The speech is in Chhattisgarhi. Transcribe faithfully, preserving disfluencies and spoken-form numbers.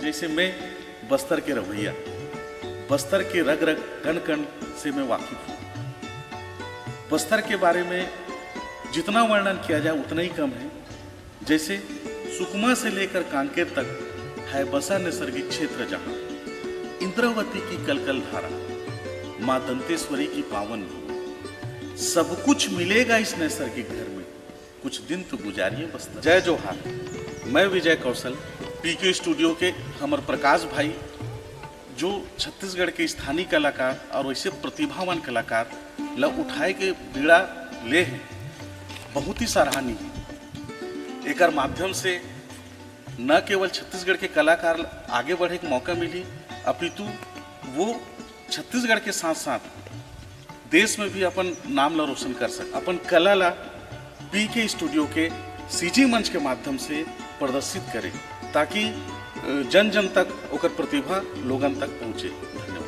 जैसे मैं बस्तर के रवैया, बस्तर के रग रग कण कण से मैं वाकिफ हूँ। बस्तर के बारे में जितना वर्णन किया जाए उतना ही कम है। जैसे सुकमा से लेकर कांकेर तक है बसा नैसर्गिक क्षेत्र, जहाँ इंद्रावती की कलकल धारा, माँ दंतेश्वरी की पावन धूप, सब कुछ मिलेगा इस नैसर्गिक घर में। कुछ दिन तो गुजारिए बस्तर। जय जोहार, मैं विजय कौशल, पीके स्टूडियो के हमर प्रकाश भाई, जो छत्तीसगढ़ के स्थानीय कलाकार और वैसे प्रतिभावान कलाकार ला उठाए के बीड़ा ले हैं, बहुत ही सराहनीय है। एकर माध्यम से न केवल छत्तीसगढ़ के कलाकार आगे बढ़े के मौका मिली, अपितु वो छत्तीसगढ़ के साथ साथ देश में भी अपन नाम ला रोशन कर सके, अपन कला ला पीके स्टूडियो के सीजी मंच के माध्यम से प्रदर्शित करे, ताकि जन जन तक ओकर प्रतिभा लोगन तक पहुँचे। धन्यवाद।